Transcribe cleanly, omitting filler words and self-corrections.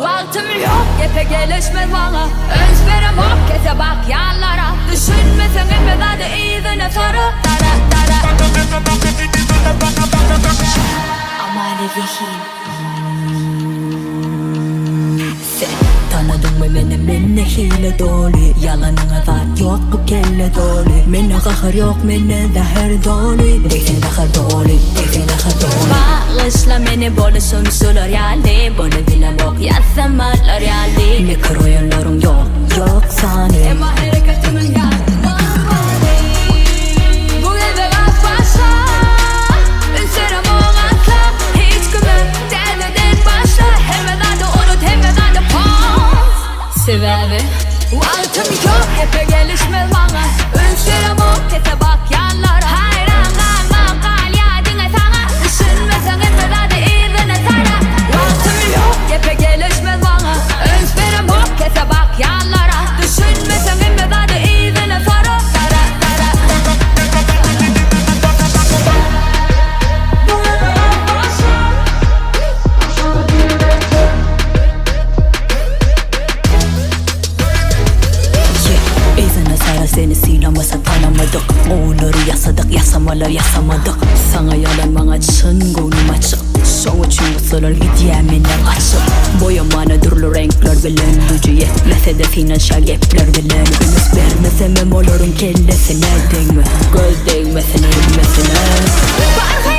Wagtym ýok gepe geleşmez maňa Üns beremok kese bakýanlara Düşünmeseň hemme zady yzyna sara Sara sara Amaly zehin Sen tanadyňmy meni mende hile doly Ýalanyňa zat ýok bu kelle doly Mende gahar ýok mende zäher doly Degseň zahar doly degseň zahar doly Bagyşla meni boluşum şular ýaly Bolup bilemok ýasamalar ýaly Mekir oýunlaryň ýok ýok sany Emma hereketimiň ýaly Bu gezek az başla Üns beremok asla hiç kime Täzeden başla Hemme zady unut hemme zady pos Sebäbi wagtym ýok gepe gelişmez maňa Üns beremok kese bakýanlara Haýran galmak galýar diňe saňa Düşünmeseň hemme zady yzyna sara Wagtym ýok gepe gelişmez maňa Üns beremok kese bakýanlara Düşünmeseň hemme zady yzyna sara Sara sara Yeah, yzyna sara seni sylamasa tanamadyk Gowulary ýasadyk ýasamalar ýasamadyk Saňa ýalan maňa çyn göwnüm açyk Şoň üçin gussalar gidýär menden gaçyp Boýamana dürli reňkler bilen Güýji ýetmesede synanyşýar gepler bilen Üns bermesemem olaryň kellesine Degme göz degmesin hemmesine.